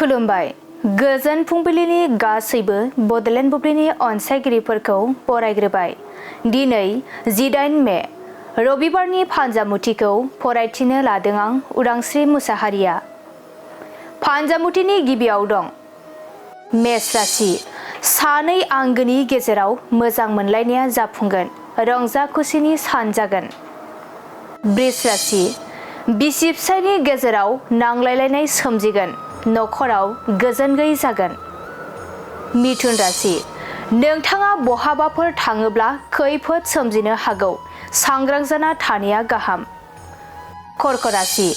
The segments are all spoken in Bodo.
खुलुमबाय गोजोन फुंबिलिनि गासैबो बडलेण्ड बुब्लिनि अनसायगिरिफोरखौ बरायग्रोबाय। दिनै 18 मे रबिबारनि फान्जामुथिखौ फरायथिनो लादों आं उदांस्रि मुसाहारिया। फान्जामुथिनि गिबियाव दं मेष राशि। सानै आंगोनि गेजेराव मोजां मोनलायनाया जाफुंगोन, रंजा खुसिनि सान जागोन। बृष राशि। बिसि फिसायनि गेजेराव नांलायलायनाय सोमजिगोन, नखराव गोजोन गैयै जागोन। मिथुन राशि। नोंथाङा बहाबाफोर थाङोब्ला खैफोद सोमजिनो हागौ, सांग्रां जाना थानाया गाहाम। कर्क राशि।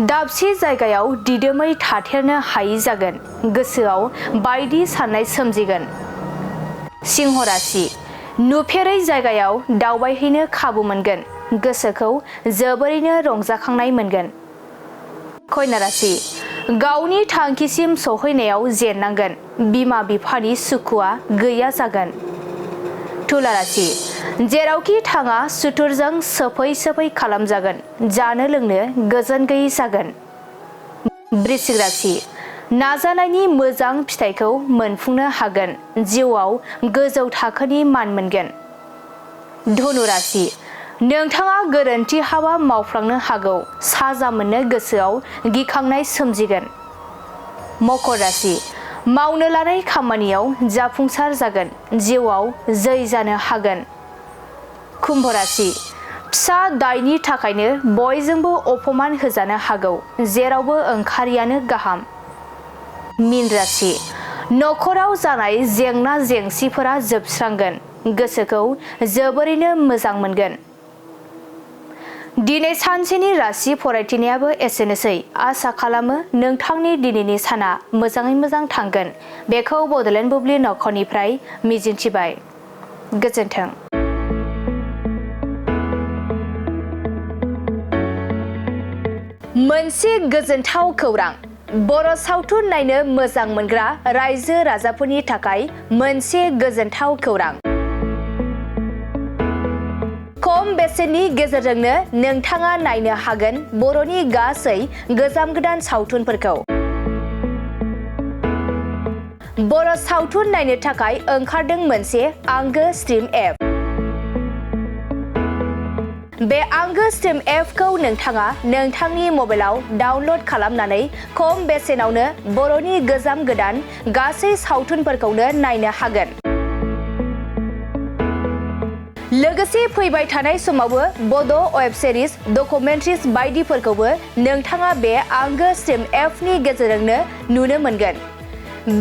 दाबसे जायगायाव दिदोमै थाथेरनो हायै जागोन, गोसोआव बायदि साननाय सोमजिगोन। सिंह राशि। नुफेरै जायगायाव दावबायहैनो खाबु मोनगोन, गोसोखौ जोबोरैनो रंजाखांनाय मोनगोन। कन्या राशि। गावनि थांखिसिम सौहैनायाव जेननांगोन, बिमा बिफानि सुखुआ गैया जागोन। तुला राशि। जेरावखि थाङा सुथुरजों सोफै सोफै खालामजागोन, जानो लोंनो गोजोन गैयै जागोन। वृश्चिक राशि। नाजानायनि मोजां फिथाइखौ मोनफुंनो हागोन, जिउआव गोजौ थाखोनि मान मोनगोन। धनु राशि। नोंथाङा गोरोन्थि हाबा मावफ्लांनो हागौ, साजा मोननो गोसोआव गिखांनाय सोमजिगोन। मकर राशि। मावनो लानाय खामानियाव जाफुंसार जागोन, जिउआव जै जानो हागोन। कुम्भ राशि। फिसा दायनि थाखायनो बयजोंबो अपमान होजानो हागौ, जेरावबो ओंखारियानो गाहाम। मीन राशि। नखराव जानाय जेंना जेंसिफोरा जोबस्रांगोन, गोसोखौ जोबोरैनो मोजां मोनगोन। दिनै सानसेनि राशि फरायथिनायाबो एसेनोसै। आसा खालामो नोंथांनि दिनैनि साना मोजाङै मोजां थांगोन, बेखौ बडलेण्ड बुब्लि नखरनिफ्राय मिजिंथिबाय। गोजोन्थों। मोनसे गोजोनथाव खौरां। बर' सावथुन नायनो मोजां मोनग्रा रायजो राजाफोरनि थाखाय मोनसे गोजोनथाव खौरां। खम बेसेननि गेजेरजोंनो नोंथाङा नायनो हागोन बर'नि गासै गोजाम गोदान सावथुनफोरखौ। बर' सावथुन नायनो थाखाय ओंखारदों मोनसे आंगो स्ट्रिम एप। बे आंगो स्ट्रिम एपखौ नोंथाङा नोंथांनि मबाइलाव डाउनलड खालामनानै खम बेसेनावनो बर'नि गोजाम गोदान गासै सावथुनफोरखौनो नायनो हागोन। लोगोसे फैबाय थानाय समावबो बड' वेब सिरिज, डकुमेन्ट्रिज बायदिफोरखौबो नोंथाङा बे आंगो स्ट्रिम एपनि गेजेरजोंनो नुनो मोनगोन।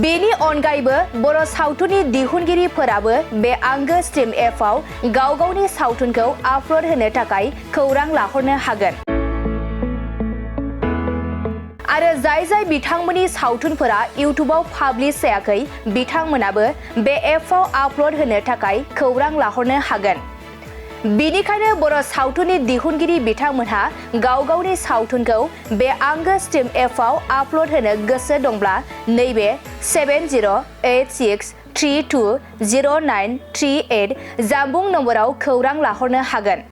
बेनि अनगायैबो बर' सावथुननि दिहुनगिरिफोराबो बे आंगो स्ट्रिम एपआव गाव गावनि सावथुनखौ आपल'ड होनो थाखाय खौरां लाहरनो हागोन। आरो जाय बिथांमोननि सावथुनफोरा इउटुबाव पाब्लिश जायाखै, बिथांमोनाबो बे एपआव आपल'ड होनो थाखाय खौरां लाहरनो हागोन। बेनिखायनो बर' सावथुननि दिहुनगिरि बिथांमोनहा गाव गावनि सावथुनखौ बे आंगो स्ट्रिम एपआव आपल'ड होनो गोसो दंब्ला नैबे 7086320938 जानबुं नम्बराव खौरां लाहरनो हागोन।